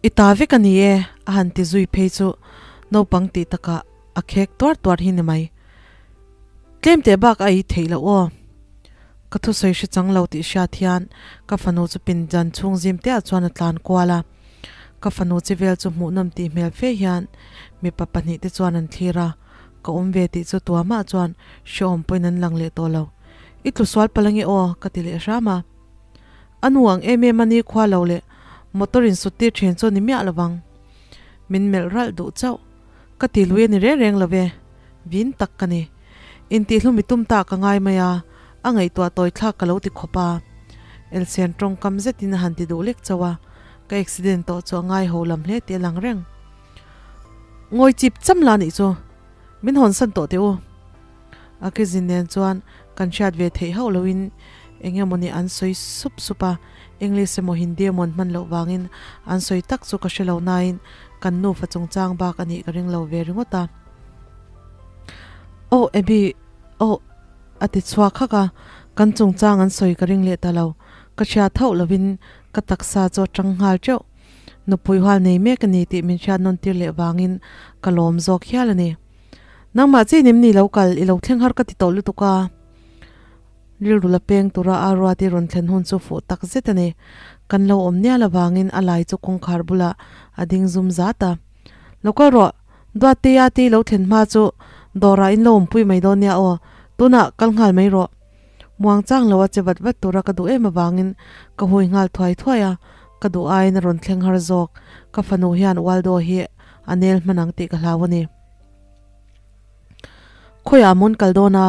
I ta vek a ni e, a han ti zui phei chu naupang tih takah a khek tuar tuar hi ni mai. Tlem teh bak a ei theih loh aw. Ka thusawi hre chang lo tih hriat hian ka fanu chu pindan chhung zim te ah chuan a tlan kual a. Ka fanu chi vel chu hmuhnawm tih hmel fe hian mipa pahnihte chuan an thlir a, ka awm ve tih chu tuamah chuan hrehawm pawhin an lang leh tawh lo. I tlu sual palh ange aw, ka ti leh hram a. A nu ang em em a ni khua lo leh motor in sut tir thin chu ni miah lovang. Min melh ralh duh chauh. Ka ti lui a ni reng reng lo ve. Vin tak ka ni. Intihhlum i tum ta ka ngai mai a, a ngaihtuah tawi thlak ka lo ti khawp a. Elsian tawngkam zetin a han ti duh lek chauh a, ka accident tawh chu a ngai ho lam hle tih a lang reng. Ngawi chip cham la nih chu, min hawnsan tawh teh u. A kizin nen chuan kan hriat ve theih hauh loin eng emawni an sawi sup sup a, English emaw Hindi emaw an hman loh vangin an sawi tak chu ka hre lo nain kan nufa chungchang bak a nih ka ring lo ve ringawt a. Aw Abby, aw a ti chhuak hak a, kan chungchang an sawi ka ring leh ta lo, ka hriat hauh lovin ka taksa chu a tang nghal teuh. Nupui hual nei mek a ni tih min hriat nawn tir leh vangin ka lawm zawk hial a ni. Nangmah chi nim ni lo kal, i lo thleng har ka ti tawh lutuk a. Rilru la peng tura a ruat i rawn thlen hun chu fuh tak zet a ni. Kan lo awm nial avangin a lai chu kawngkhar bulah a ding zum zat a. Lo kal rawh, Duattea te i lo thlen hma chu dawrah in lo awmpui mai dawn nia aw, tunah kal nghal mai rawh. Muang chang lo a che vat vat tura ka duh em avangin ka hui nghal thuai thuai a, ka duh aiin a rawn thleng har zawk. Ka fanu hian Waldo hi a nel hman ang tih ka hlau a ni. Khawiah mawn kal dawn a?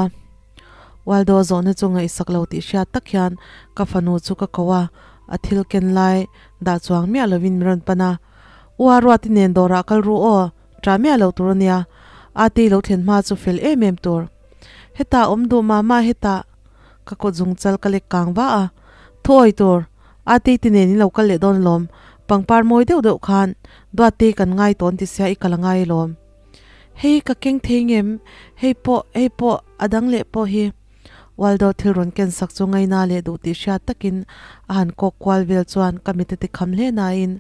Waldo zawhna chu ngaihsak lo tih hriat tak hian ka fanu chu ka ko a, a thil ken lai dah chuang miah lovin min rawn pan a. U a ruati nen dawrah kal ru aw, ṭah miah lo tur a nia. Ate i lo thlen hma chu fel em em tur. Hetah awm duh mah mah hetah. Ka kut zung chal ka lek kang va a. Thu awi tur, Ate ti nen in lo kal leh dawn alawm, pangpar mawi deuh deuh khan Duatte kan ngai tawn ti sia i kal a ngai alawm. Hei ka keng thei ngem, hei pawh, hei pawh, a dang leh pawh hi. Waldo thil rawn ken sak chu ngaina leh duh tih hriat takin a han kawk kual vel chuan ka mit a ti kham hle nain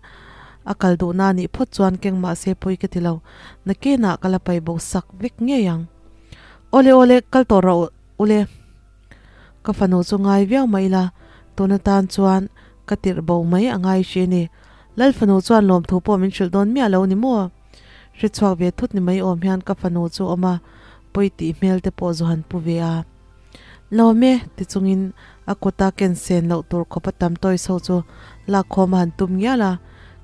a kal duhna nih phawt chuan keng mahse pawi ka ti lo, nakinah ka la pai bo sak vek ngei ang. Awle awle, kal tawh rawh ule. Ka fanu chu ngai viau mah ila, tun atan chuan ka tirh bo mai a ngai hri a ni. Lal fanu chuan lawmthu pawh min hrilh dawn miah lo ni maw? Hre chhuak ve thut ni mai awm hian ka fanu chu awm a, pawi tih hmel te pawh Johan pu ve a. Lawm e, ti chungin a kuta ken sen loh tur khawp a tam toys ho chu lak khawm a han tum ngial a,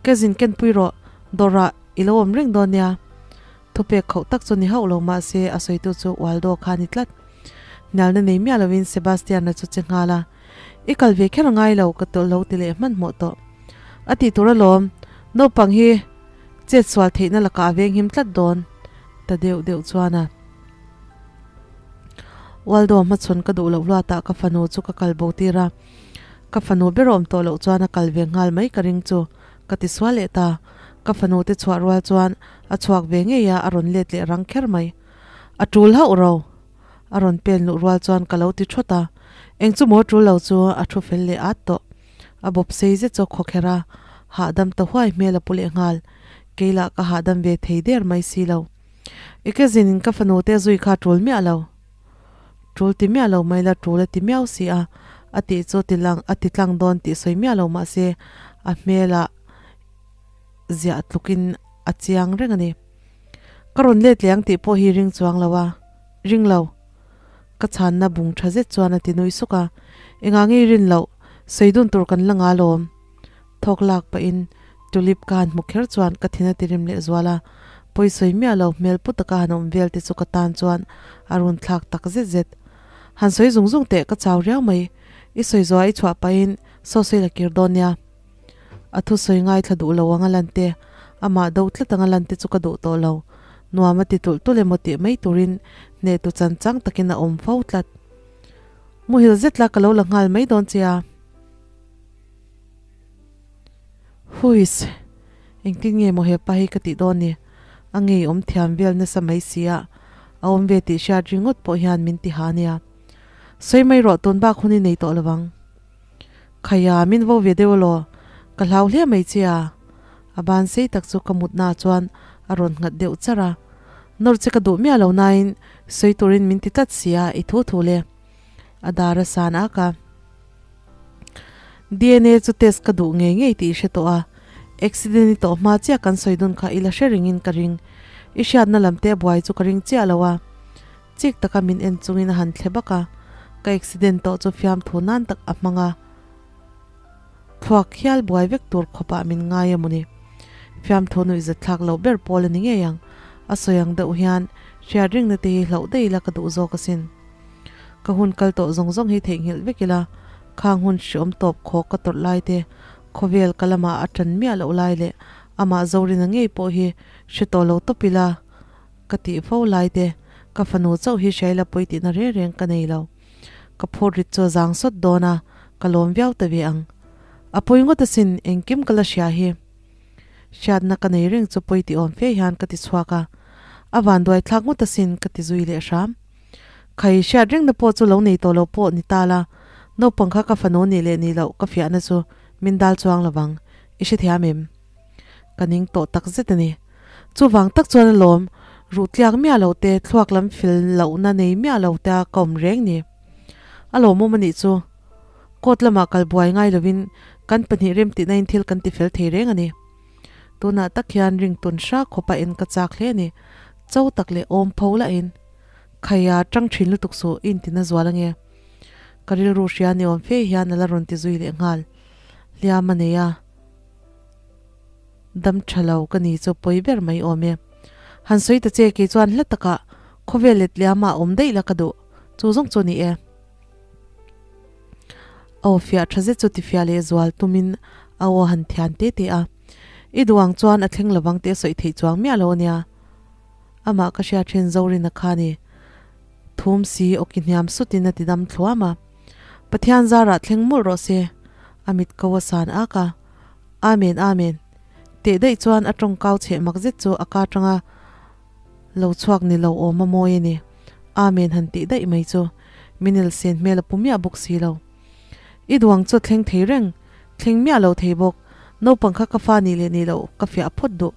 Ka zin ken pui rawh, dawrah i lo awm reng dawn nia. Thupek khauh tak chu ni hauh lo mahse a sawitu chu Waldo kha a ni tlat. Hnialna nei miah lovin Sebastian-a chu che nghal a, I kal ve kher a ngai lo, ka tawlh lo ti leh hmanhmawh tawh. A tih tur alawm, naupang hi chet sual theihna lakah a venghim tlat dawn ta deuh deuh chuan a. Waldo hmachhawn ka duh loh luatah ka fanu chu ka kal bo tir a, ka fanu ber awm tawh loh chuan a kal ve nghal mai ka ring chu ka ti sual leh ta. Ka fanu te chhuah rual chuan a chhuak ve ngei a, a rawn let leh rang kher mai. A tul hauh ro. A rawn pen luh rual chuan ka lo ti thawt a, eng chu maw tul lo chu a thu fel leh at tawh. A bawp sei zet chu a khaw kher a, hahdam ta huai hmel a pu leh nghal. Kei lah ka hahdam ve thei der mai si lo. I ke zin in ka fanu te zui kha tul miah lo. Tul ti miah lo mai la tul a ti miau si a, a tih chu ti lang a ti tlang dawn tih sawi miah lo mah se a hmel ah ziah tluk in a chiang reng a ni. Ka rawn let leh ang tih pawh hi ring chuang lo a, ring lo. Ka chhanna bung tha zet chuan a ti nui suk a, engah nge i rin loh, sawi dun tur kan la nga lawm. Thawk lak pahin tulip ka han hmu kher chuan ka thin a ti rim leh zual a, pawi sawi miah lo hmel pu taka han awm vel te chu ka tan chuan a run thlak tak zet zet. Han sawi zung zung teh ka chau riau mai, i sawi zuah i chhuah pahin saw sawi la kir dawn nia. A thusawi ngaithla duh lo anga lan te, amah do tlat anga lan te chu ka duh tawh lo. Nuam a ti tulh tulh emaw tih mai turin hnehtu chan chang takin a awm fo tlat. Muhil zet la ka lo la nghal mai dawn che a. Huiss! Engtin nge maw hepa hi ka tih dawn ni? A ngei awm thiam vel nasa mai si a, a awm ve tih hriat ringawt pawh hian min ti ha nia. Sawi mai rawh tun bak hun i nei tawh lovang. Khaia, min vo ve deuh alaw? Ka hlau hle mai che a. A ban sei tak chu ka mutna ah chuan a rawn nghat deuh char a. Nawr che ka duh miah lo nain sawi turin min ti tlat sia i thu thu le. A dar a san ak a. DNA chu test ka duh ngei ngei tih i hre tawh a. Accident i tawh hma chiah kan sawi dun kha i la hre ringin ka ring. I hriatna lam te a buai chu ka ring chiah lo a. Chik taka min en chungin a han thle bak a, ka accident tawh chu fiamthu nan tak a hmang a, thluak hial buai vek tur khawpah min ngai a mawni. Fiamthu nuihzat thlak loh ber pawl a ni ngei ang, a sawi ang deuh hian hriat ringna te hi hlauh daih ila ka duh zawk asin. Ka hun kal tawh zawng zawng hi theihnghilh vek ila, khang hun hriawm tawp khawk ka tawrh lai te, khawvel ka lamah a tan miah loh lai leh amah Zorina ngei pawh hi hre tawh lo tawp ila, Ka tih fo lai te, ka fanu chauh hi hriaila pawi tihna reng reng ka nei lo. Ka phur rit chu a zang sawt dawn a, ka lawm viau ta ve ang. A pawi ngawt asin, engkim ka la hria hi. Hriatna ka nei reng chu pawi tih awm fe hian ka ti chhuak a, a vanduai thlak ngawt asin ka ti zui leh hram. Khai, hriat rengna pawh chu lo nei tawh lo pawh ni ta la, naupang kha ka fanu nih leh nih loh ka fiahna chu min dal chuang lovang, i hrethiam em? Ka ning tawh tak zet a ni. Chuvang tak chuan alawm, ruh tliak miah lo te, thluak lam fil lohna nei miah lo te a ka awm reng ni. A lawmawm a nih chu. Court lamah kal buai ngai lovin kan pahnih rem tihna in thil kan ti fel thei reng a ni. Tunah tak hian ring tun hra khawpa en ka chak hle a ni. Cho tak leh awm pho lah in. Khaia tang thin lutuk suh i intina zual ange. Ka rilru hria ni awm fe hian a la rawn ti zui leh nghal. Hliam a nei a. Dam tha lo ka ni chu pawi ber mai awm e. Han sawi ta che kei chuan hla takah khawvel let liamah awm daih la ka duh chu zawng chu ni e. Aw fiah tha zet chu ti fiah leh zual tumin a aw han thian te te a. I duh ang chuan a thleng lovang tih a sawi theih chuang miah lo ania. Amah ka hria thin Zorina kha ni. Thum si awki hniam sutin a ti dam thluam a. Pathian zarah thleng mawlh rawh se. A mit ko a san ak a. Amen Amen. Teh daih chuan a tawngkau chheh mak zet chu a ka tanga lo chhuak ni lo awm a mawi a ni. Amen han tih daih mai chu Minel sen hmel a pu miah bawk si lo. I duang chu a thleng thei reng, thleng miah lo thei bawk. Naupang kha ka fa nih leh nih loh ka fiah phawt duh.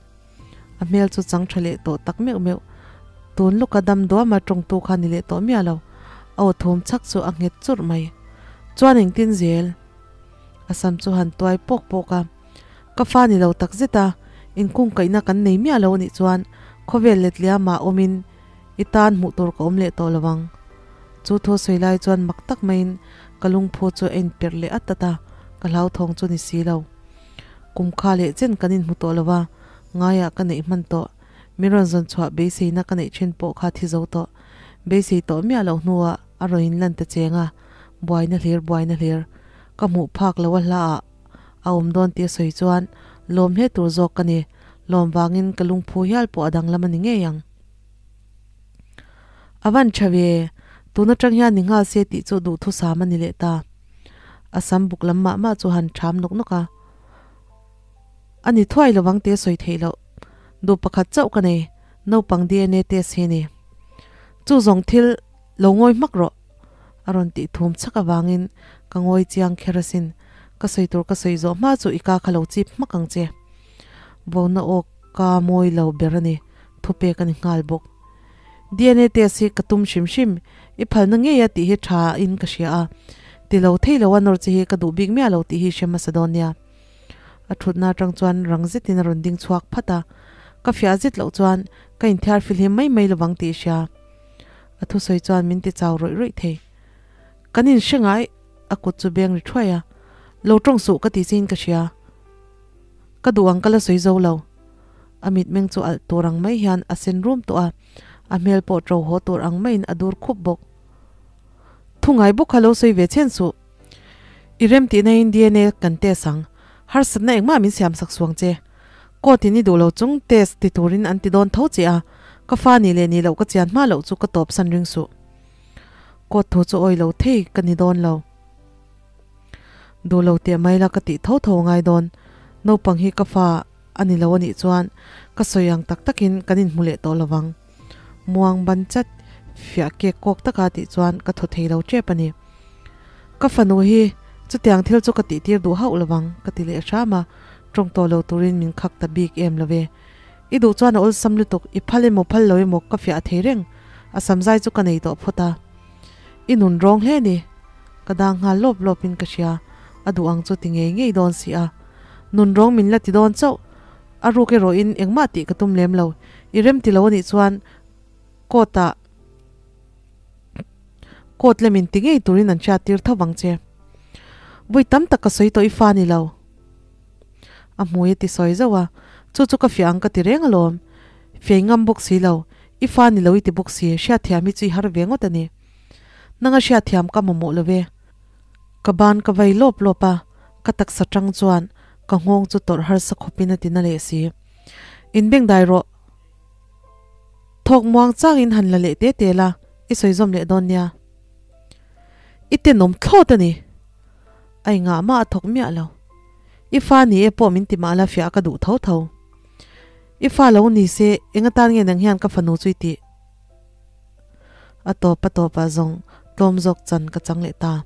A hmel chu chang tha leh tawh tak meuh meuh. Tun luka dam duama tawngtu kha ni leh tawh miah lo. A aw thum chhak chu a nghet churh mai. Chuan engtin zel? A sam chu han tuai pawk pawk a, Ka fa ni lo tak zet a, inkungkaihna kan nei miah lo anih chuan khawvel letliamah awmin i tan hmuh tur ka awm leh tawh lo ang. Chu thu sawi lai chuan mak tak maiin ka lungphu chu a inperh leh at at a, ka hlauthawng chu ni si lo. Kum kha leh chen kan inhmu tawh lo a, ngaiah ka neih hman tawh. Min rawn zawn chhuah beiseina ka neih thin pawh kha thi zo tawh. Beisei tawh miah loh hnuah a rawn inlan ta cheng a, buaina hlir buaina hlir. Ka hmuh phak lo a hla ah a awm dawn tih a sawi chuan lawm hle tur zawk ka ni. Lawm vangin ka lungphu hial pawh a danglam a ni ngei ang. A van tha ve, tun atang hian ni nghal se tih chu duhthusam a ni leh ta. A sam buk lam mah mah chu han tham nawk nawk a. A ni thuai lovang tih a sawi theih loh. Duh pakhat chauh ka nei, naupang DNA test hi a ni. Chu zawng thil lo ngawi hmak rawh. A rawn tih thum chhak avangin ka ngawi chiang kher asin. Ka sawi tur ka sawi zawh hma chu i ka kha lo chip hmak ang che. Vona aw ka mawi lo ber a ni, thupek a ni nghal bawk. DNA test hi ka tum hrim hrim, i phalna ngei a tih hi tha in ka hria a. Ti lo thei lo a nawr che hi ka duh bik miah lo tih hi hre hmasa dawn nia. A thutna atang chuan rang zetin a rawn ding chhuak phat a. Ka fiah zet loh chuan ka inthiar fihlim mai mai lovang tih i hria. A thusawi chuan min ti chau rawih rawih thei. Kan inhre ngai, a kut chu beng ri thuai a. Lo tawng suh ka ti chiin ka hria. Ka duh ang ka la sawi zo lo. A mitmeng chu alh tur ang mai hian a sen rum tawh a, a hmel pawh ṭo haw tur ang maiin a dur khup bawk. Thu ngai bawk kha lo sawi ve chhen suh. I remtihna in DNA kan test ang. Harsatna engmah min siam sak suang che. Court in i duh lo chung test ti turin an ti dawn tho che a, ka fa nih leh nih loh ka chian hma loh chu ka tawp san ring suh. Court thu chu awi lo thei ka ni dawn lo. Duh lo teh mai la ka tih tho tho ngai dawn. Naupang hi ka fa a ni lo a nih chuan ka sawi ang tak takin kan inhmu leh tawh lovang. Muang ban chat fiah kek kawk taka tih chuan ka thaw thei lo tep a ni. Ka fanu hi chutiang thil chu ka tihtir duh hauh lovang ka ti leh hram a. Tawng tawh lo turin min khak ta bik em lo ve. I duh chuan a awlsam lutuk, i phal emaw phal lo emaw ka fiah thei reng, a samzai chu ka nei tawh phawt a. I nun rawng hle ni. Ka dang nghal lawp lawp in ka hria, a duh ang chu ti ngei ngei dawn si a. Nun rawng min la ti dawn chauh. A ruk erawh in engmah tih ka tum lem lo, i rem ti lo anih chuan court ah court lem in ti ngei turin an hriat tir tho vang che. Vawi tam tak ka sawi tawh i fa ni lo. A hmui a ti sawi zauh a, chu chu ka fiah ang ka ti reng alawm. Fiai ngam bawk si lo, i fa ni lo i ti bawk si, hriatthiam hi chu i har ve ngawt a ni. Nanga hriatthiam ka mamawh lo ve. Ka ban ka vai lawp lawp a, ka taksa tang chuan ka nghawng chu tawrh harsa khawpin a ti na leh si. Inbengdai rawh. Thawk muang changin han la leh te te la, i sawi zawm leh dawn nia. I tenawm thlawt a ni. A ingah mah a thawk miah lo. I fa ni e pawh min ti mah la fiah ka duh tho tho. I fa lo ni se eng atan nge nang hian ka fanu chu i tih? A tawp a tawp ah zawng tlawm zawk chan ka chang leh ta.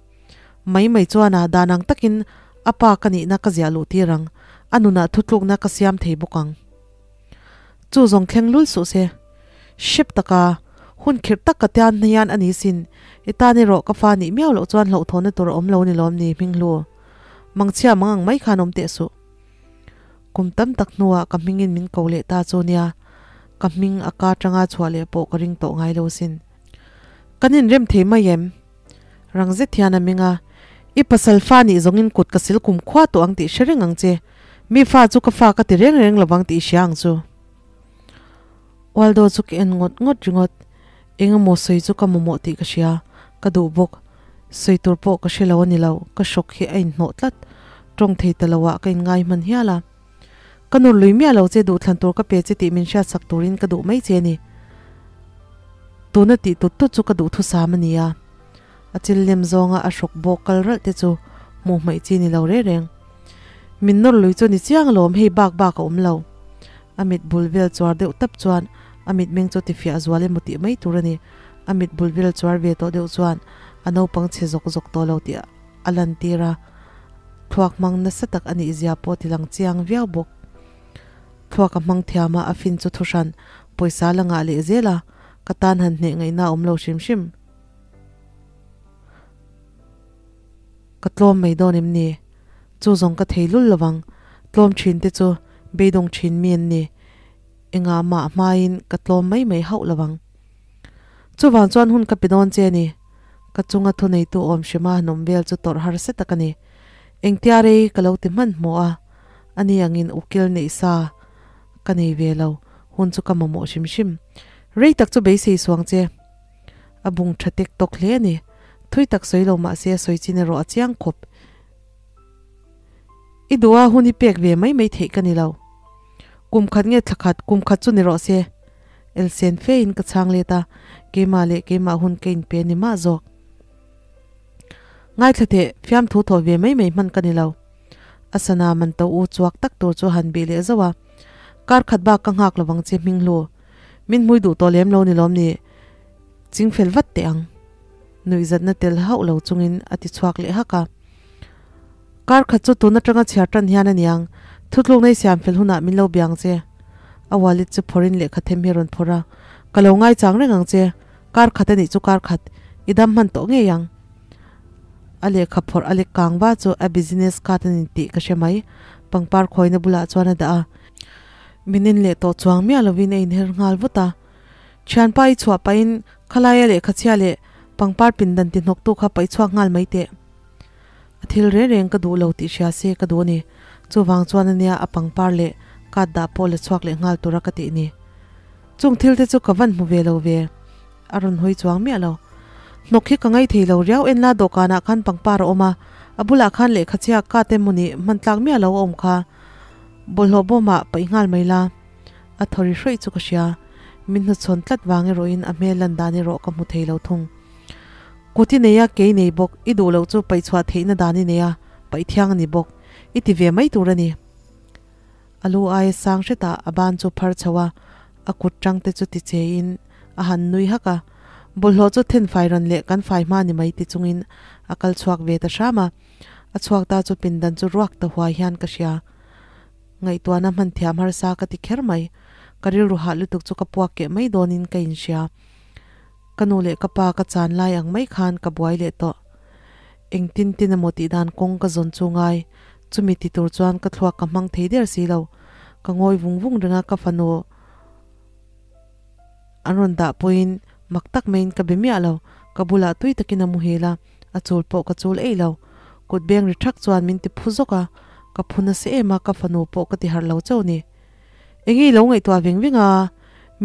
Mai mai chuan a dan ang takin a pa ka nihna ka ziah luh tir ang, a nunah thutlukna ka siam thei bawk ang. Chu zawng thleng lul suh se. Hrep taka hun khirh tak ka tian hnian a ni sin, i tan erawh ka fa nih miau loh chuan hlauhthawnna tur a awm lo ni lawm ni Hminghlu? Mangchhia mang ang mai khan awm teh suh. Kum tam tak hnuah ka hmingin min ko leh ta chu nia, ka hming a ka tanga chhuah leh pawh ka ring tawh ngai lo sin. Kan inrem thei mai em? Rang zet hian a ming a, I pasal fa nih zawngin kut ka sil kum khua tawh ang tih hre reng ang che. Mi fa chu ka fa ka ti reng reng lovang tih i hria ang chu. Waldo chu ka en ngawt ngawt ringawt. Eng emaw sawi chu ka mamawh tih ka hria, ka duh bawk. Sawi tur pawh ka hre lo a ni lo, ka hrawk hi a inhnawh tlat. Tawng thei ta lo ah ka inngai hman hial a. Ka nur lui miah lo che duhthlan tur ka pe che tih min hriatsak turin ka duh mai che a ni. Tuna tih tut tut chu ka duhthusam a ni a. A chil lem zawnga a hrawk bawk kal ralh te chu hmuh hmaih chi ni lo reng reng. Min nawr lui chu ni chiang alawm hei bak bak a awm lo. A mit bul vel chuar deuh tap chuan a mitmeng chu tifiah zual emaw tih mai tur a ni. A mit bul vel chuar ve tawh deuh chuan a naupang chhe zawk zawk tawh lo tih a lantir a. Thluak hmang nasa tak a nih zia pawh tilang chiang viau bawk. Thluak a hmang thiam a, a fin chu thuhran pawisa la ngah leh zel a, ka tan han hneh ngaihna a awm lo hrim hrim. Ka tlawm mai dawn em ni? Chu zawng ka thei lul lovang, tlawm thin te chu beidawng thin mi an ni. Engah mah hmain ka tlawm mai mai hauh lovang. Chuvang chuan hun ka pe dawn che a ni. Ka chunga thuneitu awm hrima han awm vel chu tawrh harsa tak a ni. Engtia rei ka lo ti hmanhmawh a, ani angin ukil neih sa ka nei ve lo, hun chu ka mamawh hrim hrim. Rei tak chu beisei suang che. A bung tha tek tawk hle a ni. Thui tak sawi lo mahse a sawi chin erawh a chiang khawp. I duh a hun i pek ve mai mai theih ka ni lo. Kum khat nge thla khat, kum khat chu ni rawh se. Elsen fe in ka chhang let a, keimah leh keimah hun ka inpe ni mah zawk. Ngaithla teh, fiamthu thawh ve mai mai hman ka ni lo. A sana man to u chuak tak tur chu a han bih leh zauh a. Kar khat bak ka nghak lovang che Hminghlu. Min hmui duh tawh lem lo ni lawm ni? Ching fel vat teh ang. Nuihzatna tel hauh lo chungin a ti chhuak leh hak a. Kar khat chu tun atanga chhiar tan hian a niang, thutlukna i siam fel hunah min lo biang che. A wallet chu phawrhin lehkha them hi a rawn phawrh a, Ka lo ngaichang reng ang che, kar khat a nih chu kar khat, i dam hman tawh ngei ang. A lehkha phawrh a lek kang va chu a business card a ni tih ka hre mai, pangpar khawina bulah chuan a dah a. Min en leh tawh chuang miah lovin a inher nghal vut a. Thianpa i chhuah pahin khalaia lehkha chhia leh pangpar pindan ti hnawktu kha paih chhuak nghal mai teh. A thil reng reng ka duh lo tih hria se ka duh a ni. Chuvang chuan ania a pangpar leh card dah pawh la chhuak leh nghal tura ka tih ni. Chung thil te chu ka van hmu ve lo ve. A rawn hawi chuang miah lo. Hnawk hi ka ngai thei lo riau en la dawhkanah khan pangpar a awm a, a bulah khan lehkha chhia card emaw nih hman tlak miah lo a awm kha. Bawlhhlawh bawmah paih nghal mai la. A thaw ri hrawih chu ka hria. Min hnuchhawn tlat vang erawhin a hmel lan dan erawh ka hmu thei lo thung. Kut i nei a, kei nei bawk, i duh loh chu paih chhuah theihna dan i nei a, paih thiang a ni bawk. I ti ve mai tur a ni. A lu aia sang hretah a ban chu phar chho a, a kut tang te chu ti chein a han nui hak a. Bawlhhlawh chu then fai ran leh kan fai hma ni mai ti chungin a kal chhuak ve ta hram a. A chhuak ta chu pindan chu ruak ta huai hian ka hria. Ngaihtuahna hman thiam harsa ka ti kher mai. Ka rilru hah lutuk chu ka puak keh mai dawnin ka inhria. Ka nu leh ka pa ka chan lai ang mai khan ka buai leh tawh. Engtin tin emaw tih dan kawng ka zawn chu ngai. Chumi ti tur chuan ka thluak ka hmang thei der si lo. Ka ngawi vung vung reng a, ka fanu an rawn dah pawhin mak tak maiin ka be miah lo. Ka bulah tui takin a muhil a, a chul pawh ka chul eih lo. Kut beng ri thak chuan min ti phu zawk a, ka phu nasa em a, ka fanu pawh ka ti harh lo chauh ni. Enge i lo ngaihtuah veng veng a,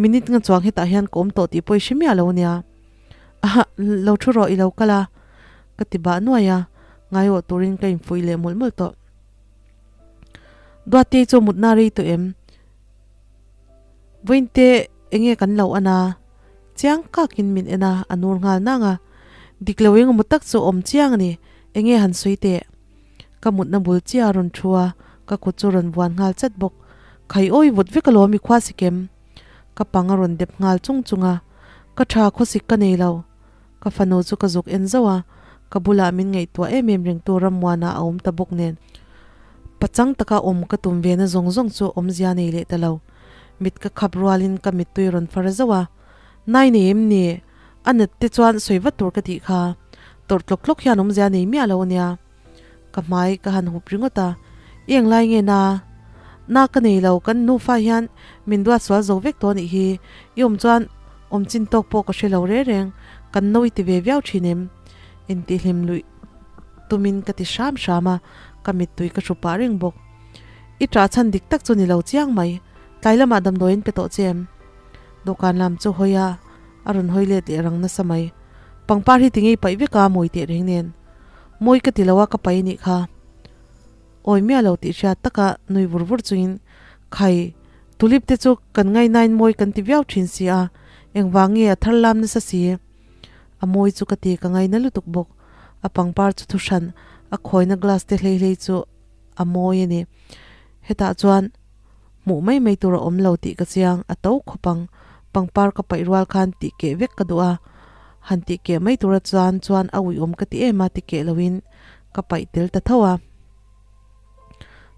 minute nga chuang hetah hian ka awm tawh tih pawh i hre miah lo ania. Aha, lo thu rawh i lo kal a, ka ti bah nuai a, ngaiawh turin ka infuih leh mawlh mawlh tawh. Duattei chu mutna rei tawh em? Vawiinte enge kan lo an a? Chiang kakin min en a, a nur nghal nang a. Dik lo engemaw tak chu awm chiang a ni, enge han sawi teh? Ka mutna bul chiah a rawn thu a, ka kut chu rawn vuan nghal chat bawk. Khai awi vut vek alawm i khua sikem. Ka pang a rawn dep nghal chung chung a, ka tha khawsik ka nei lo. Ka fanu chu ka zuk en zauh a, ka bulah min ngaihtuah em em rengtu Rammuana a awm ta bawk nen. Pachang taka awm ka tum ve na zawng zawng chu awmzia nei leh ta lo. Mit ka khap rualin ka mittui rawn far zauh a, Nai nei em ni? A nat te chuan sawi vat tur ka tih kha. Tawrh tlawk tlawk hian awmzia nei miah lo ania. Ka hmai ka han hup ringawt a, I englai nge na? Na ka nei lo, kan nufa hian min duat sual zo vek tawh anih hi. I awm chuan awm chin tawk pawh ka hre lo re reng, kan no i ti ve viau thin em? Intihhlim luih tumin ka ti hram hram a, ka mittui ka hru pah reng bawk. I ṭah chhan dik tak chu ni lo chiang mai, tlai lamah damdawi an pe tawh che em? Dawhkan lam chu hawi a, a rawn hawi let leh rang nasa mai. Pangpar hi tingei paih vek a mawi teh reng nen. Mawi ka ti lo a ka paih anih kha. Awi miah lo tih hriat taka nui vur vur chungin Khai, tulip te chu kan ngainain mawi kan ti viau thin si a, engvang nge a thar lam nasa si? A mawi chu ka ti ka ngaina lutuk bawk. A pangpar chu thu hran, a khawina glass te hlei hlei chu a mawi a ni. Hetah chuan hmuh mai mai tur a awm lo tih ka chiang, a to khawp ang. Pangpar ka paih rual khan tih keh vek ka duh a, han tih keh mai tura chuan chuan a uiawm ka ti em a ti keh loin ka paih tel ta tho a.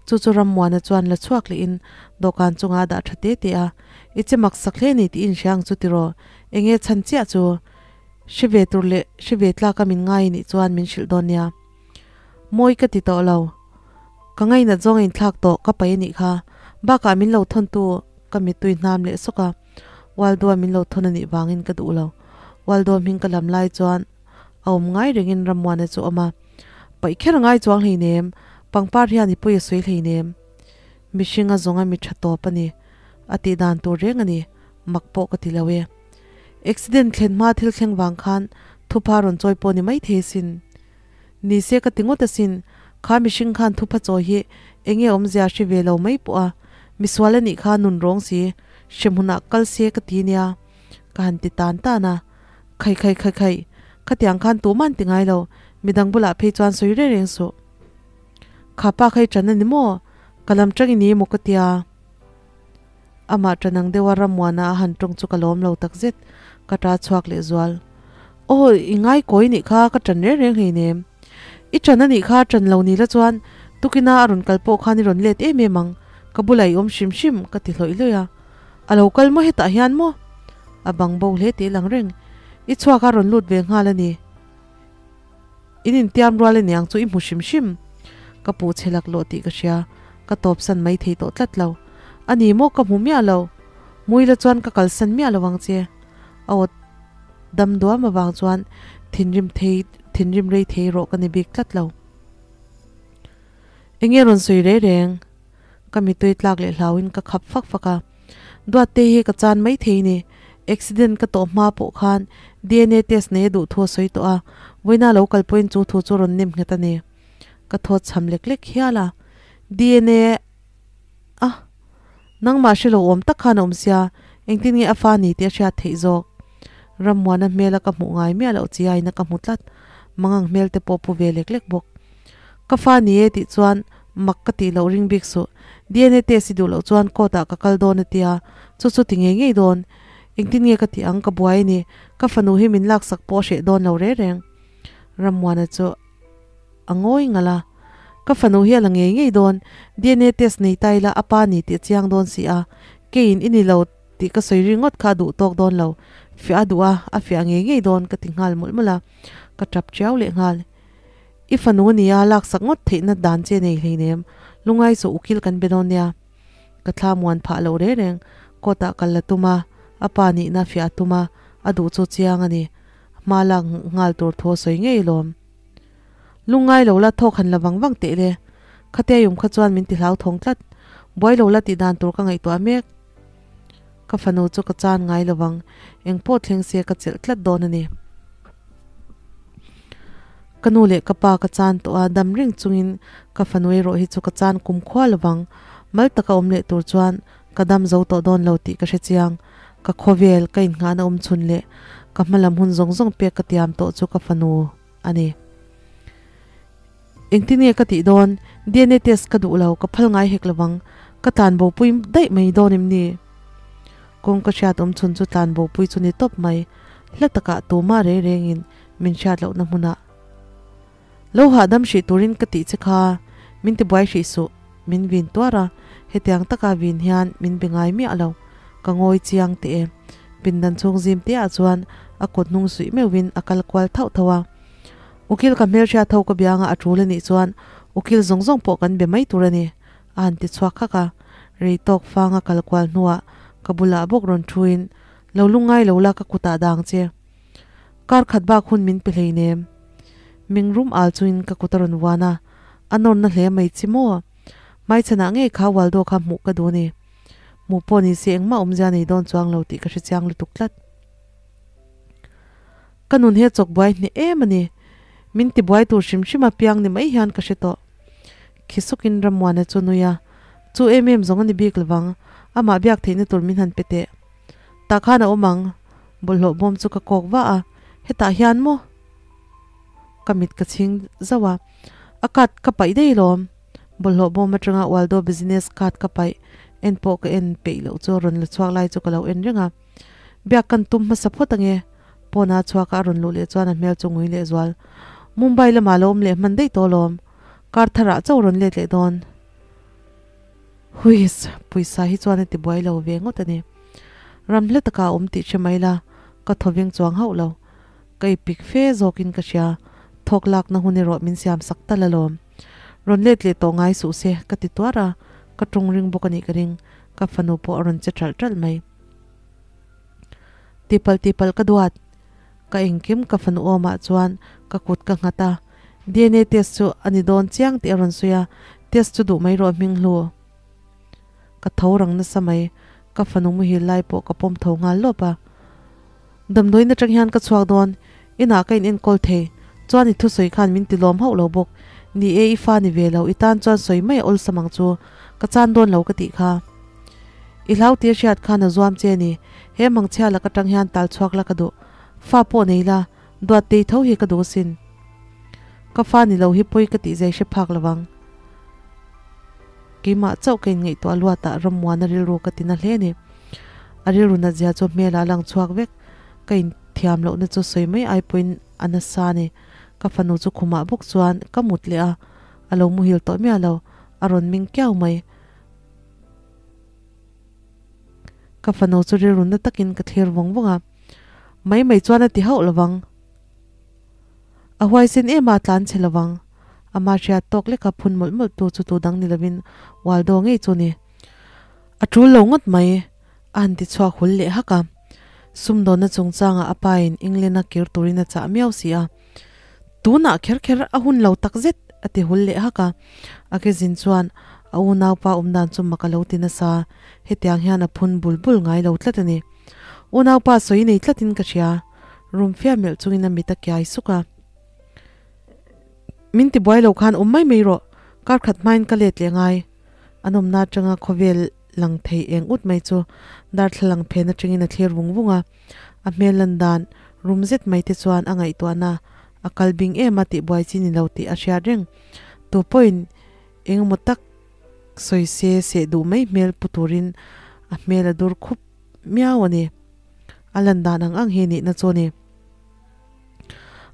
Chu chu Rammuana chuan la chhuak lehin dawhkan chunga a dah tha te te a, I che mak sak hle ni tih inhria ang chu tiraw? Enge chhan chiah chu? Hre ve tur leh hre ve tlaka min ngai nih chuan min hrilh dawn nia. Mawi ka ti tawh lo. Ka ngainat zawng a inthlak tawh ka paih a nih kha. Bakah min lo thawntu ka mittui hnam leh sawk a, Waldo-a min lo thawn a nih vangin ka duh lo. Waldo hming ka lam lai chuan a awm ngai rengin Rammuana chu a awm a. Paih kher a ngai chuang hleinem, pangpar hian i pawi a sawi hleinem. Mihring a zawng a mi tha tawp a ni. A tih dan tur reng a ni, mak pawh ka ti lo e. Accident thlen hma thil thleng vang khan thupha rawn chawi pawh ni maithei sin. Ni se ka ti ngawt asin, kha mihring khan thupha chawi hi enge awmzia hre ve lo mai pawh a, misual a nih kha nun rawng si, hremhmunah kal se ka ti nia, ka han ti tan tan a. Khai khai khai khai, khatiang khan tuman ti ngai lo, midang bulah phei chuan sawi reng reng suh. Kha pa kha i ṭan a ni maw? Ka lam ṭang i ni maw ka tia. Amah ṭan ang deuha Rammuana a han ṭawng chu ka lawm lo takzet, ka ṭa chhuak leh zual. Aw, i ngai kawi nih kha, ka ṭan reng reng hleinem. I ṭan a nih kha, ṭan lo ni la chuan tukina a rawn kal pawh khan i rawn let em em ang, ka bulah i awm hrim hrim, ka ti hlawih hlawih a. A lo kal maw hetah hian maw? A bang bo hle tih lang reng. I chhuak a rawn lut ve nghal a ni. In intiam rual a niang chu i hmu hrim hrim. Ka puh chhe laklawh tih ka hria, ka tawpsan mai thei tawh tlat lo. A ni maw ka hmu miah lo. Muila chuan ka kalsan miah lo ang che. A awt dam duam avang chuan thinrim thei thinrim rei thei rawh ka ni bik tlat lo. Enge rawn sawi rei reng? Ka mittui tlak leh hlauin ka khap fak fak a. Duatte hi ka chan mai thei ni. Accident ka tawh hma pawh khan DNA test nei a duh thu a sawi tawh a, vawiina lo kal pawhin chu thu chu rawn nem nghet a ni. Ka thawt cham lek lek hial a. DNA a nangmah hre lo awm tak khan a awm sia, engtin nge a fa ni tih a hriat theih zawk. Rammuana hmela ka hmuh ngai miah loh chi aiin a ka hmu tlat, mangang hmel te pawh pu ve lek lek bawk. Ka fa ni e tih chuan mak ka tih loh ring bik suh. DNA test i duh loh chuan court ah ka kal dawn a tia, chu chu ti ngei ngei dawn. Engtin nge ka tih ang ka buai a ni, ka fanu hi min laksak pawh a hreh dawn lo reng reng. Rammuana chu a ngawi ngalh a. Ka fanu hi a la ngei ngei dawn, DNA test nei ta ila a pa ni tih a chiang dawn si a, keiin i ni lo tih ka sawi ringawt kha a duh tawk dawn lo, fiah a duh a, a fiah ngei ngei dawn ka ti nghal mawlh mawlh a, ka tap tiau leh nghal. I fanu a nia, laksak ngawt theihna dan che nei hleinem, lungai chu ukil kan be dawn nia. Ka thla muan phah loh reng reng, court ah kal la tum a, a pa nihna fiah a tum a, a duh chu chiang a ni. Hma lak nghal tur thu a sawi ngei lawm. Lungngai lo la thawk han la vang vang teh le. Khatia yum kha chuan min ti hlauthawng tlat. Buai lo la tih dan tur ka ngaihtuah mek. Ka fanu chu ka chan ngai lo vang, eng pawh thleng se ka chelh tlat dawn a ni. Ka nu leh ka pa ka chan tawh a, dam reng chungin ka fanu erawh hi chu ka chan kumkhua lo vang. Mal taka awm leh tur chuan ka dam zo tawh dawn lo tih ka hre chiang. Ka khawvel, ka innghahna awm chhun leh ka hmalam hun zawng zawng pek ka tiam tawh chu ka fanu a ni. Engtin nge ka tih dawn? DNA test ka duh lo, ka phal ngai hek lo vang. Ka tlan bopui daih mai dawn em ni? Kawng ka hriat awm chhun chu tlan bopui chu ni tawp mai. Hla takah tumah reng rengin min hriat lohna hmunah lo hahdam hrih turin ka tih che kha min tibuai hrih suh, min vin tuar a, hetiang taka vin hian min be ngai miah lo. Ka ngawi chiang teh e. Pindan chhung zim te ah chuan a kut hnung suih meuhin a kal kual thauh thauh a. Ukil ka hmelhriat ho ka bianga a tul a nih chuan ukil zawng zawng pawh kan be mai tur a ni, a han ti chhuak khak a. Rei tawk fanga kal kual hnuah ka bulah bawk rawn thuin, Lo lungngai lo la ka kutah dang che. Kar khat bak hun min pe hleinem. Ming rum al chungin ka kut a rawn vuan a, a nawrna hle mai chi maw? Hmaichhanah ngei kha Waldo kha hmuh ka duh a ni. Hmuh pawh ni se engmah awmzia nei dawn chuang lo tih ka hre chiang lutuk tlat. Ka nun hi a chawk buai hneh em a ni. Min ti buai tur hrim hrim a piang ni mai hian ka hre tawh. Khi sukin Rammuana chu nui a, Chu em em zawng a ni bik lovang, amah biak theihna tur min han pe teh. Tah khan a awm ang. Bawlhhlawh bawm chu ka kawk vah a, Hetah hian maw? Ka mit ka chhing zauh a, A card ka paih daih lawm. Bawlhhlawh bawm atanga Waldo business card ka paih en pawh ka en peih loh chu a rawn la chhuak lai chu ka lo en reng a. Biak kan tum hmasa phawt ange. Pawna chhuaka a rawn luh leh chuan a hmel chu ngui leh zual. Mumbai lamah lo awm leh hman daih tawh alawm. Kar tharah chauh rawn let leh dawn. Huiss, pawisa hi chuan a ti buai lo ve ngawt a ni. Ram hla taka a awm tih hre mai la, ka thaw veng chuang hauh lo. Ka ipik fe zawkin ka hria, thawk lakna hun erawh min siam sak tal alawm. Rawn let leh tawh ngai suh se, ka ti tuar a, ka tawng ring bawk a nih ka ring, ka fanu pawh a rawn che ṭalh ṭalh mai. Tipalh tipalh ka duat. Ka engkim ka fanu awmah chuan ka kut ka nghat a, DNA test chu a ni dawn chiang tih a rawn sawi a, test chu duh mai rawh hming hlu. Ka tho rang nasa mai, ka fanu muhil lai pawh ka pawm tho nghal lawp a. Damdawiin atang hian ka chhuak dawn, inah ka in enkawl thei, chuan i thusawi khan min ti lawm hauh lo bawk, ni e i fa ni ve lo, i tan chuan sawi mai a awlsam ang chu, ka chan dawn lo ka tih kha. I hlau tir hriat khan a zuam che ni. He mangchhia lak atang hian tal chhuak la ka duh. Fa pawh nei la, duat tei tho hi ka duh asin. Ka fa ni lo hi pawi ka tih zai hre phak lovang. Keimah chauh ka inngaihtuah luatah Rammuana rilru ka ti na hle ni. A rilru nat zia chu hmelah a lang chhuak vek. Ka inthiam lohna chu sawi mai ai pawhin a nasa a ni. Ka fanu chu khumah bawk chuan ka mut leh a, a lo muhil tawh miah lo. A rawn ming kiau mai. Ka fanu chu rilru na takin ka thlir vawng vawng a, mai mai chuan a ti hauh lovang. A huaisen em a, a tlan chhe lovang. Ama hriat tawk leka phun mawlh mawlh tu chu tu dang ni lovin Waldo ngei chu ni. A tul lo ngawt mai, a han ti chhuak hul leh hak a. Sumdawnna chungchangah a pain England-a kir turin a chah miau si a. Tunah kher kher a hun lo tak zet, a ti hul leh hak a. A ke zin chuan a unaupa awm dan chu mak a lo ti nasa, hetiang hian a phun bul bul ngai lo tlat a ni. Unaupa sawi nei tlatin ka hria, rum fia melh chungin a mit a kiai suk a. Min ti buai lo khan awm mai mai rawh, kar khat hmain ka let leh ngai. An awmna atanga khawvel lang thei eng ut mai chu darthlalang phen atangin a thlir vung vung a. A hmel lan dan rum zet mai te chuan a ngaihtuahna a kal bing em a tih buai chi ni lo tih a hriat reng. Tu pawhin engemaw tak sawi se seh duh mai hmel pu turin a hmel a dur khup miau a ni. A lan dan ang ang hi nihna chu a ni.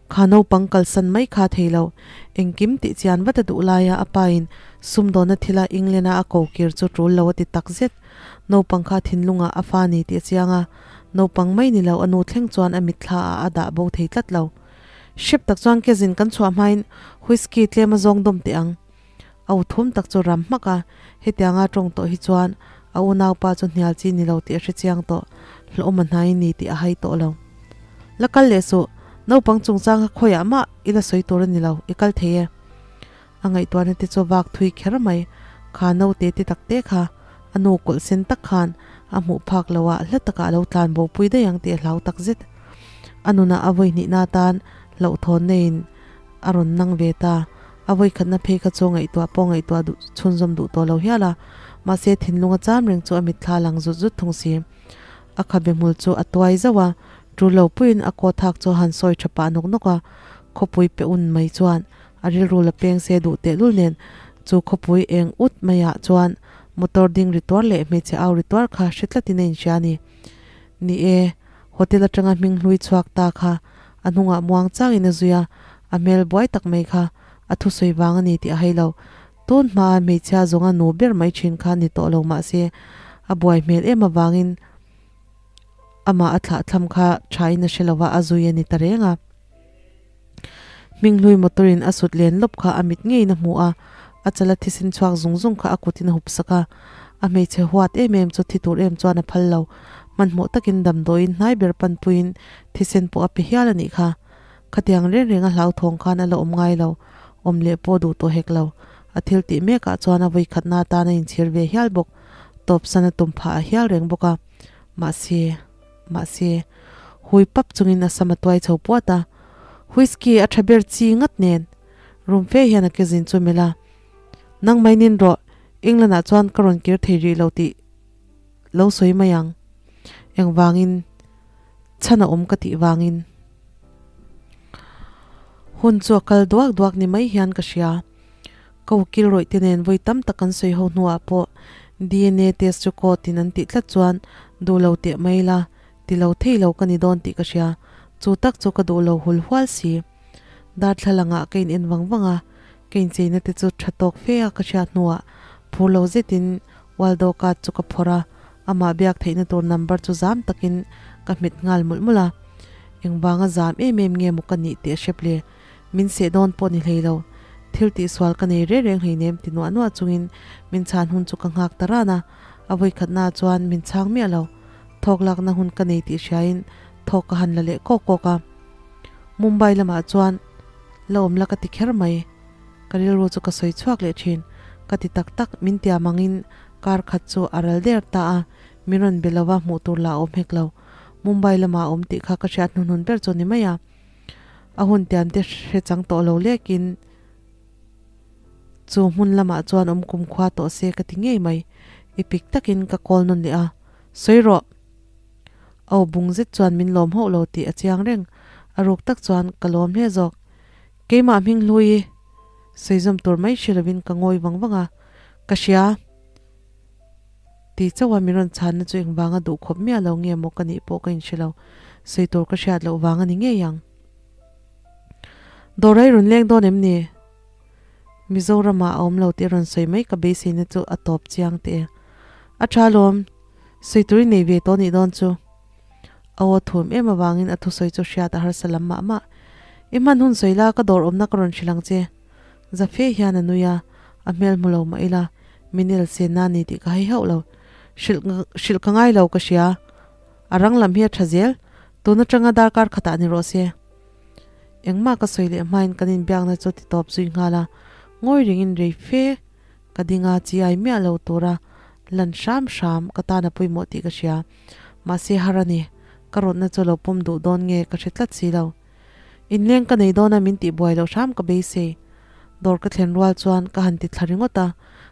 Kha naupang kalsan mai kha thei lo. Engkim tih chian vat a duh laia a pain sumdawnna thila England-a a ko kir chu tul lo a ti takzet. Naupang kha thinlungah a fa ni tih a chiang a, naupang mai ni lo a nu thleng chuan a mitthla ah a dah bo thei tlat lo. Hrep tak chuan kezin kan chhuah hmain whisky tlem a zawng dawm teh ang. A u thum tak chu ram hmak a, hetianga tawng tawh hi chuan a unaupa chu hnial chi ni lo tih a hre chiang tawh, hlawhawm a hnai ni tih a hai tawh lo. La kal leh suh, naupang chungchang kha khawiah mah i la sawi tur a ni lo, i kal thei e. A ngaihtuahna te chu vak thui kher mai, kha naute ti tak te kha a nu kawlh sen tak khan a hmuh phak lo ah hla takah a lo tlan bo pui daih ang tih a hlau tak zet. A nunah a vawi hnihna atan hlauhthawn neiin a rawn nang ve ta. A vawikhatna phei kha chu ngaihtuah pawh ngaihtuah duh chhunzawm duh tawh lo hial a, mahse thinlung a cham reng chu a mitthla lang zut zut thung si. A khabe hmul chu a tuai zauh a, tul lo puiin a kaw thak chu a han sawi tha pah nawk nawk a, khawpui pe un mai chuan a rilru la peng se duh tehlul nen chu khawpui eng ut maiah chuan motor ding ri tuar leh hmeichhe au ri tuar kha hre tlatin a inhria a ni. Ni e, hotel atanga hming hlui chhuak ta kha a hnungah muang changin a zui a, a hmel buai tak mai kha a thusawi vang a ni tih a hai lo. Tun hmaa hmeichhia zawnga nu ber mai thin kha ni tawh lo mah se, a buai hmel em avangin amah a thlahthlam kha thain a hre lo va, a zui a ni ta reng a. Hming hlui motor-in a sut len lawp kha a mit ngeiin a hmu a, a chala thisen chhuak zung zung kha a kutin a hup sak a. A hmeichhe huat em em chu thi tur em chuan a phal lo. Hmanhmawh takin damdawiin hnai ber panpuiin thisen pawh a pe hial a nih kha. Khatiang reng reng a hlauthawng khan a la awm ngai lo, awm leh pawh duh tawh hek lo. A thil tih mekah chuan a vawikhatna atan a inchhir ve hial bawk. Tawpsan a tum phah a hial reng bawk a. Mahse. Mahse, hui pap chungin a sam a tuai chho puat a, Whisky a tha ber chi ngat nen rum fe hian a kezin chu melh a, Nang mai nin rawh, England ah chuan ka rawn kir thei rih lo tih lo sawi mai ang. Engvangin chhan a awm ka tih vangin. Hun chu a kal duak duak ni mai hian ka hria. Ka ukil rawih te nen vawi tam tak kan sawi ho hnuah pawh DNA test chu court in an tih tlat chuan duh lo teh mai la, ti lo thei lo ka ni dawn tih ka hria. Chu tak chu ka duh lo hul hual si. Darthlalang ah ka in en vang vang a, ka incheina te chu tha tawk fe a ka hriat hnuah phur lo zetin Waldo card chu ka phawrh a, amah biak theihna tur number chu zam takin ka hmet nghal mawlh mawlh a. Engvanga zam em em nge maw ka nih teh hrep le? Min seh dawn pawh ni hlei lo. Thil tihsual ka nei reng reng hleinem ti nuah nuah chungin min chhan hun chu ka nghak ta ran a, a vawikhatna chuan min chhang miah lo. Thawk lakna hun ka nei tih hriain thawk ka han la leh kawk kawk a. Mumbai lamah chuan la awm la ka ti kher mai. Ka rilru chu ka sawi chhuak leh thin. Ka ti tak tak, min tiam angin kar khat chu a ral der ta a, min rawn be lova hmuh tur lah a awm hek lo. Mumbai lamah a awm tih kha ka hriat hnuhnun ber chu ni mai a. A hun tiam te hre chang tawh lo lekin chu hmun lamah chuan awm kum khua tawh se ka ti ngei mai. I pik takin ka call nawn leh a, Sawi rawh! Aw bung zet chuan min lawm hauh lo tih a chiang reng. A ruk tak chuan ka lawm hle zawk. Keimah hming hlui sawi zawm tur mai hre lovin ka ngawi vang vang a, Ka hria! Ti chauha min rawn chhanna chu engvanga duh khawp miah lo nge maw ka nih pawh ka inhre lo, sawi tur ka hriat loh vang a ni ngei ang. Dawrai rawn leng dawn em ni? Mizoramah a awm lo tih a rawn sawi mai ka beiseina chu a tawp chiang teh e. A tha alawm, sawi tur i nei ve tawh nih dawn chu. A aw thum em avangin a thusawi chu hriat a harsa lam mah mah. I hman hun sawi la ka dawr awmna ka rawn hrilh ang che. Zafe hian a nui a, a hmel hmu lo mah ila, min el sen na ni tih ka hai hauh lo. Hrilh hrilh ka ngai lo ka hria. A rang lam hi a tha zel, tun atanga darkar khatah ni rawh se. Engmah ka sawi leh hmain kan inbiakna chu ti tawp zui nghal a, ngawi ringin rei fe ka ding a, chi ai miah lo tura lan hram hram ka tan a pawimawh tih ka hria. Mahse har a ni, ka rawtna chu lo pawm duh dawn nge ka hre tlat si lo. Inleng ka nei dawn a min tih buai loh hram ka beisei. Dawr ka thlen rual chuan ka han ti thla ringawt a,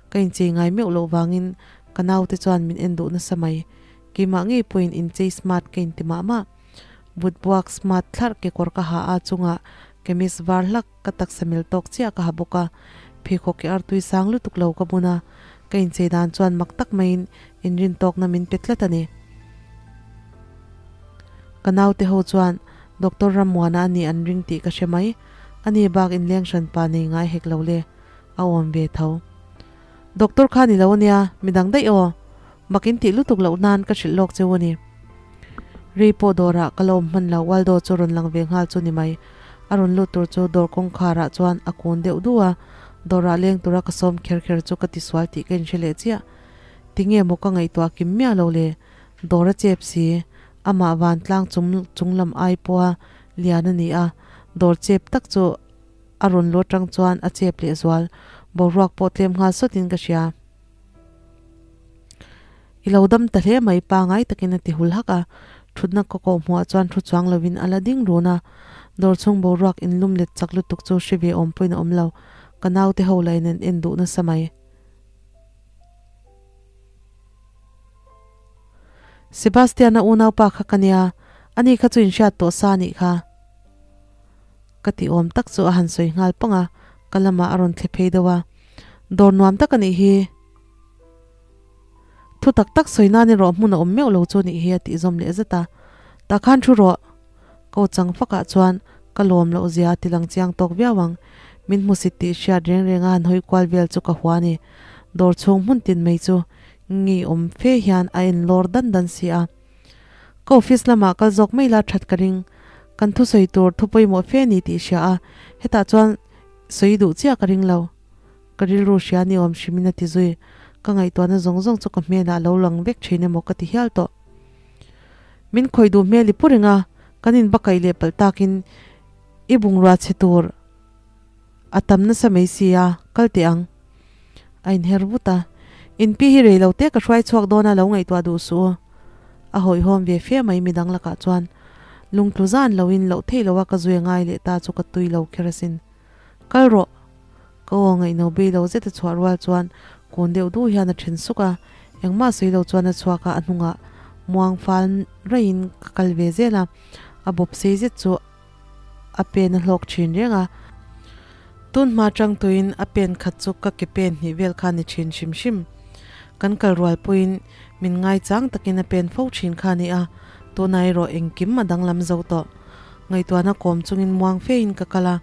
ka inchei ngai meuh loh vangin ka naute chuan min en duh nasa mai. Keimah ngei pawhin inchei smart ka inti mah mah. Butbuak smart thlarh kekawr ka ha a chungah kemis var hlak ka taksa mil tawk chiah ka ha bawk a, pheikhawk ke artui sang lutuk lo ka bun a, ka inchei dan chuan mak tak maiin inrintawkna min pe tlat a ni. Ka naute ho chuan. Doctor Rammuana a nih an ring tih ka hre mai. Ani bak inleng hran pa nei ngai hek lo le. A awm ve tho. Doctor kha ni lo ania, midang daih aw. Mak in tih lutuk loh nan ka hrilh lawk cheu a ni. Rei pawh dawrah ka la awm hman lo, Waldo chu rawn lang ve nghal chu ni mai. A rawn lut tur chu dawr kawngkharah chuan a kun deuh du a, dawrah leng tura ka sawm kher kher chu ka tisual tih ka inhre leh chiah. Tinge maw ka ngaihtuah kim miah lo le, dawr a chep si, amah vantlang chung chunglam ai pawha lian a ni a, dawr chep tak chu a rawn lu atang chuan a chep leh zual, boruak pawh tlem nghal sawtin ka hria. I lo dam ta hle mai pangai takin a ti hul hak a, thutna ka kawh hmuhah chuan thu chuang lovin a la ding run a, dawr chhung boruak inlum let chak lutuk chu hre ve awm pawhin a awm lo, ka naute ho la in an en duh nasa mai. Sebastian-a unaupa kha ka nia, ani kha chu inhriat tawh sa anih kha. Ka ti awm tak chu a han sawi nghal pang a, ka lamah a rawn thle phei deuh a, dawr nuam tak a nih hi. Thu tak tak sawi nan erawh hmun a awm meuh lo chu a nih hi a tih zawm leh zet a, tah khan thu rawh. Ko chang fakah chuan ka lawm loh zia a ti lang chiang tawk viau ang, min hmusit tih hriat reng reng a han hawi kual vel chu ka hua a ni. Dawr chhung hmun tin mai chu ngeiawm fe hian a en lawr dan dan si a. Ka office lamah kal zawk mai la that ka ring. Kan thusawi tur thu pawimawh fe ni tih hria a, hetah chuan sawi duh chiah ka ring lo. Ka rilru hria ni awm hrimin a ti zui. Ka ngaihtuahna zawng zawng chu ka hmelah a lo lang vek thin emaw ka ti hial tawh. Min khawih duh hmel i pu reng a, kan inbakaih leh palh takin i bungrua chhe tur a tam nasa mai si a, kal teh ang. A inher vut a, Inpi hi rei lo te ka hruai chhuak dawn a lo ngaihtuah duh suh u. A hawihhawm ve fe mai midang lakah chuan lungtlu zan loin loh theih loha ka zui a ngai leh ta chu ka tui lo kher asin. Kal rawh! Ka aw ngaihno bei lo zet a chhuah rual chuan kun deuh duh hian a then suk a, engmah sawi lo chuan a chhuak a, a hnungah muang fal raihin ka kal ve zel a, a bawp sei zet chu a pen a hlawk thin reng a. Tun hma tang tuin a pen khat chu ka ke pen hnih vel kha ni thin hrim hrim. Kan kal rual pawhin min ngaichang takin a pen fo thin kha a ni a, tunah erawh engkim a danglam zo tawh. Ngaihtuahna kawm chungin muang fein ka kal a,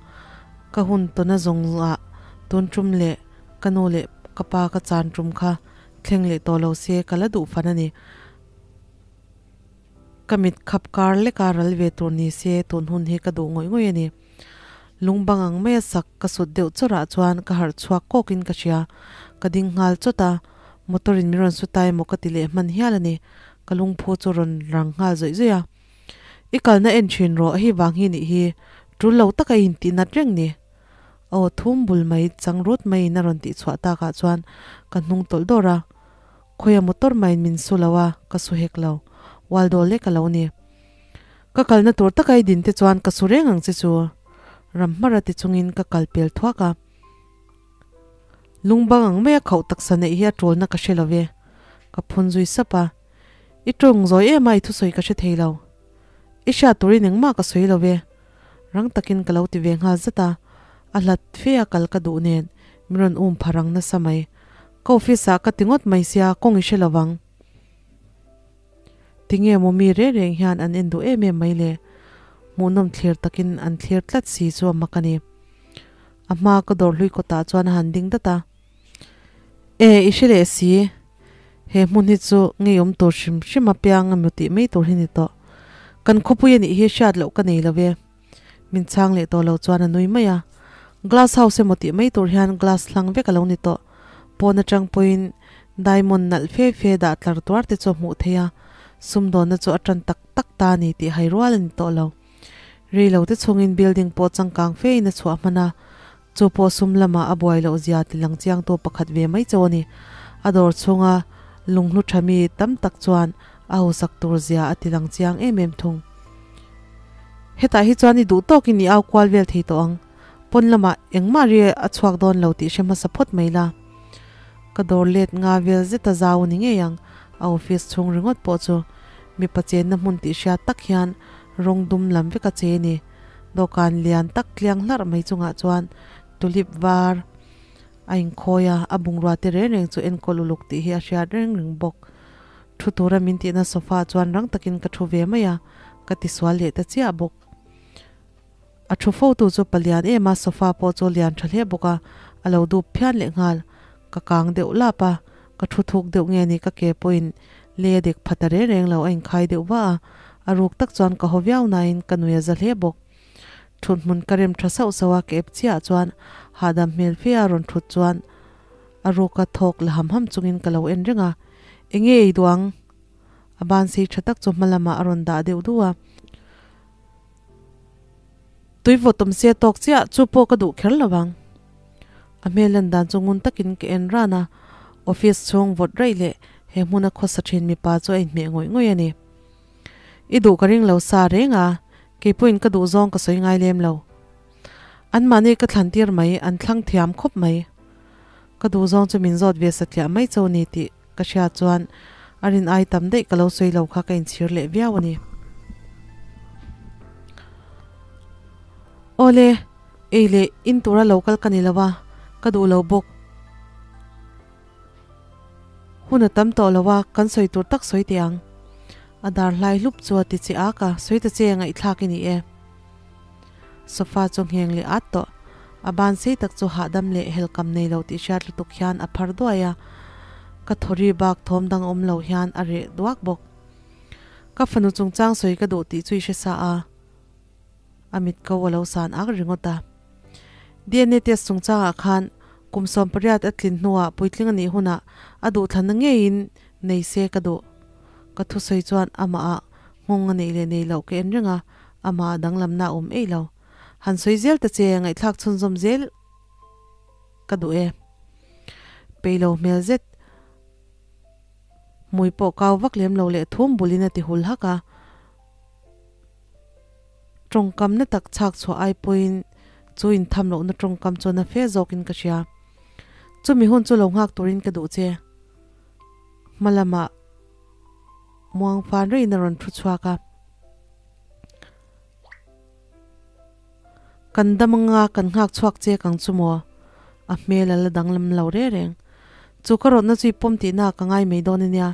ka hun tawna zawngah tun tum leh ka nu leh ka pa ka chan tum kha thleng leh tawh lo se ka la duh fan a ni. Ka mit khap kar leka ral ve tur ni se tun hun hi ka duh ngawih ngawih a ni. Lung bang ang maia sak ka sut deuh chawrah chuan ka harh chhuak kawkin ka hria. Ka ding nghal chawt a, motor in min rawn su ta emaw ka ti leh hman hial a ni. Ka lungphu chu rawn rang nghal zawih zawih a. I kalna en thin rawh, hei vang hi nih hi tul lo taka i intih nat reng ni. Aw thum bul mai chang rut maiin a rawn tih chhuah takah chuan ka hnung tawlh dawr a. Khawia motor maiin min su lo a, ka su hek lo. Waldo lek a lo ni. Ka kalna tur taka i din te chuan ka su reng ang che chu. Ramhmara ti chungin ka kal pel thuak a. Lungbang ang maia khauh taksa neih hi a tulna ka hre lo ve. Ka phun zui sap a. I tawng zawi em a i thusawi ka hre thei lo. I hriat turin engmah ka sawi lo ve. Rang takin ka lo ti ve nghal zat a. A hlat fe a kal ka duh nen min rawn um pha rang nasa mai. Ka office ah ka ti ngawt mai sia kawng i hre lo vang. Tinge maw mi reng reng hian an en duh em em mai le? Hmuhnawm thlir takin an thlir tlat si chu a mak a ni. A hma ka dawr hlui kawtah chuan a han ding dat a. E, i hre leh si. He hmun hi chu ngeiawm tur hrim hrim a piang emaw tih mai tur hi ni tawh. Kan khawpui a nih hi hriat loh ka nei lo ve. Min chhang leh tawh lo chuan a nui mai a. Glass house emaw tih mai tur hian glass hlang vek a lo ni tawh. Pawn atang pawhin diamond nalh fe fe dah tlar tuar te chu a hmuh theih a, sumdawnna chu a tan tak tak ta a ni tih hai rual a ni tawh lo. Rei lo te chhungin building pawh changkang fe in a chhuah hman a, chu pawh sum lamah a buai loh zia ti lang chiang tu pakhat ve mai chauh a ni. A dawr chhunga lunghlu tha mi tam tak chuan a hausak tur zia a ti lang chiang em em thung. Hetah hi chuan i duh tawkin i au kual vel thei tawh ang. Pawn lamah engmah ri a chhuak dawn lo tih hre hmasa phawt mai la. Ka dawr let nga vel zet a zau ni ngei ang, a office chhung ringawt pawh chu mipa chenna hmun tih hriat tak hian rawng dum lam vek a che ni. Dawhkan lian tak tliang hlarh mai chungah chuan tulip var a inkhawi a, a bungrua te reng reng chu enkawl uluk tih hi a hriat reng reng bawk. Thu tura min tihna sofa ah chuan rang takin ka thu ve mai a, ka tisual leh ta chiah bawk. A thu fo tu chu palian em a, sofa pawh chu lian tha hle bawk a, a lo dup phian leh nghal. Ka kang deuh lap a, ka thu thuk deuh nge ni ka ke pawhin le a dek pha ta reng reng lo, a inkhai deuh va a, a ruk tak chuan ka haw viau nain ka nui a za hle bawk. Thut hmun ka rem tha sauh sauh a, ka ep chiah chuan hahdam hmel fe a rawn thut chuan a ruka thawk la ham ham chungin ka lo en reng a, Enge ei duh ang? A ban sei tha tak chu hma lamah a rawn dah deuh duh a. Tui vawt awm se tawk chiah chu pawh ka duh kher lo ang. A hmel lan dan chu ngun takin ka en ran a, office chhung vawt raih leh he hmuna khawsa thin mipa chu a inhmeh ngawih ngawih a ni. I duh ka ring lo sa reng a, kei pawhin ka duh zawng ka sawi ngai lem lo. Anmahni ka thlan tir mai, an thlang thiam khawp mai. Ka duh zawng chu min zawt ve satliah mai cho ni tih ka hria chuan a rin ai tam daih ka lo sawi lo kha ka inchhir leh viau a ni. Awle, ei leh in tura lo kal ka ni lo a, ka duh lo bawk. Hun a tam tawh lo a, kan sawi tur tak sawi teh ang. A dar hlai hlup chu a ti che ak a, sawi ta che ngaihthlak i ni e. Sofa chu ngheng leh at tawh. A ban sei tak chu hahdam leh helkam nei lo tih hriat lutuk hian a phar duai a, ka thawri bak thawm dang awm lo hian a reh duak bawk. Ka fanu chungchang sawi ka duh tih chu i hre sa a, a mit ko a lo san ak ringawt a. DNA test chungchangah khan kum 18 a tlin hnuah puitling a nih hunah a duhthlanna ngeiin nei se ka duh. Ka thusawi chuan amah ah nghawng a neih leh nei loh ka en reng a, amah ah danglamna a awm eih lo. Han sawi zel ta che, ngaihthlak chhunzawm zel ka duh e. Peilo hmel zet hmui pawh kau vak lem lo leh thum bulin a ti hul hak a. Tawngkam na tak chhak chhuah ai pawhin chu intham lohna tawngkam chuan a fe zawkin ka hria. Chumi hun chu lo nghak turin ka duh che. Hma lamah muang fan rei-in a rawn thu chhuak a. Kan dam anga kan nghak chhuak che kang chu maw? A hmel a la danglam lo re reng. Chu ka rawtna chu i pawm tihna ka ngai mai dawn a nia.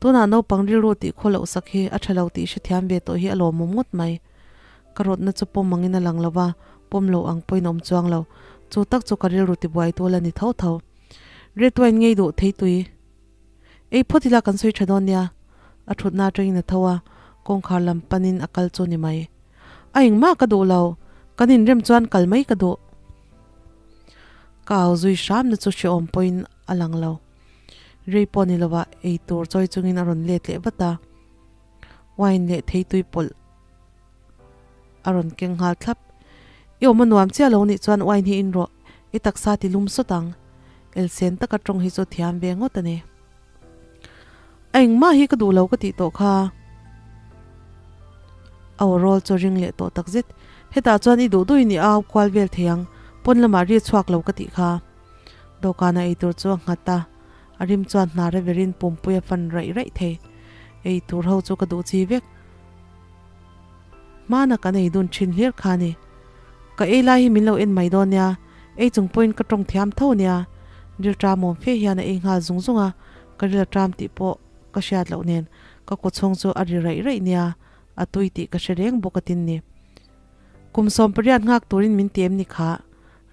Tunah naupang rilru tih khaw loh sak hi a tha lo tih hrethiam ve tawh hi a lawmawm ngawt mai. Ka rawtna chu pawm angin a lang lo va, pawm lo ang pawhin a awm chuang lo. Chu tak chu ka rilru tibuai tu la ni tho tho. Red wine ngei duh thei tui. Ei phawt ila kan sawi tha dawn nia. A thutna atangin a tho a, kawngkhar lam panin a kal chu ni mai. A engmah ka duh lo, kan inrem chuan kal mai ka duh. Ka au zui hramna chu hrehawm pawhin a lang lo. Rei pawh ni lovah ei tur chawi chungin a rawn let leh vat a, wine leh theitui pawlh a rawn keng nghal thlap. I awm a nuam chiah lo nih chuan wine hi in rawh, i taksa ti lum sawt ang. Elsen taka tawng hi chu thiam ve ngawt a ni. A engmah hi ka duh lo ka tih tawh kha. A aw rawl chu ring leh tawh tak zet. Hetah chuan i duh duhin i au kual vel thei ang, pawn lamah ri chhuak lo ka tih kha. Dawhkana eitur chu a nghat a, a rim chuan hna re verin pumpui a fan raih raih thei. Eitur ho chu ka duh chi vek. Hmana kan ei dun thin hlir kha ni. Ka ei lai hi min lo en mai dawn nia, ei chung pawhin ka tawng thiam tho nia. Ril ṭamawm fe hian a ei nghal zung zung a, ka ril a ṭam tih pawh ka hriat loh nen ka kawchhawng chu a ri raih raih nia, a tui tih ka hre reng bawk atin ni. Kum 18 nghak turin min ti em ni kha?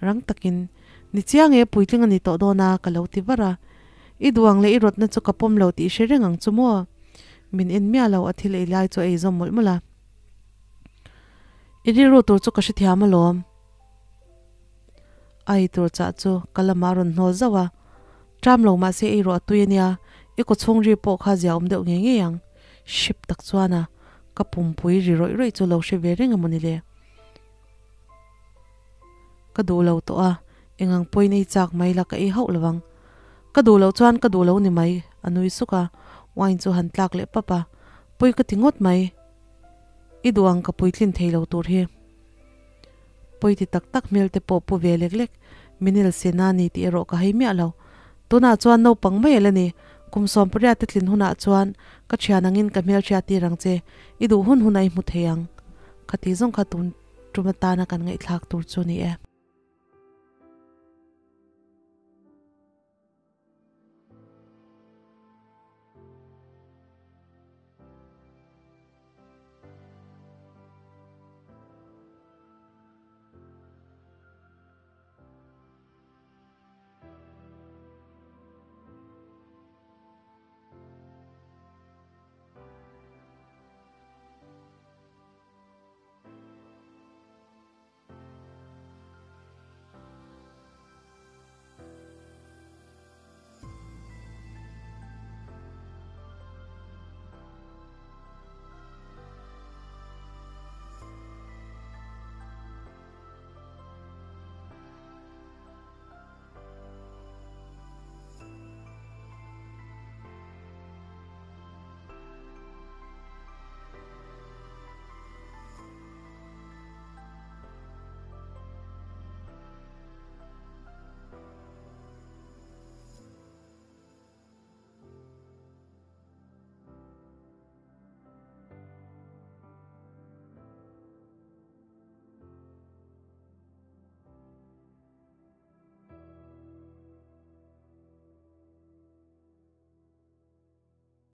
Rang takin, Ni chiang e, puitling a ni tawh dawn a, ka lo ti var a. I duang leh i rawtna chu ka pawm lo tih i hre reng ang chu maw? Min en miah lo, a thil ei lai chu a ei zawm mawlh mawlh a. I rilru tur chu ka hrethiam alawm. A ei tur chah chu ka lamah a rawn hnawl zauh a. Ṭam lo mah se ei rawh a tui a nia, i kaw chhung ri pawh kha zia awm deuh ngei ngei ang. Hrip tak chuan a, ka pumpui ri rawih rawih chu lo hre ve reng emaw ni le. Ka duh lo tawh a, engang pawhin ei chak mai la ka ei hauh lo ang. Ka duh loh chuan ka duh lo ni mai, a nui suk a, wine chu han tlak leh pap a, pawi ka ti ngawt mai. I duh ang ka puitlin thei lo tur hi. Pawi ti tak tak hmel te pawh pu ve lek lek, Minil Sena ni tih erawh ka hei miah lo. Tunah chuan naupang mai ala ni, kum 18 te tlin hunah chuan ka thian angin ka hmelhriat tir ang che, i duh hun hun a i hmu thei ang. Khati zawng kha tun tum atana kan ngaihthlak tur chu ni e.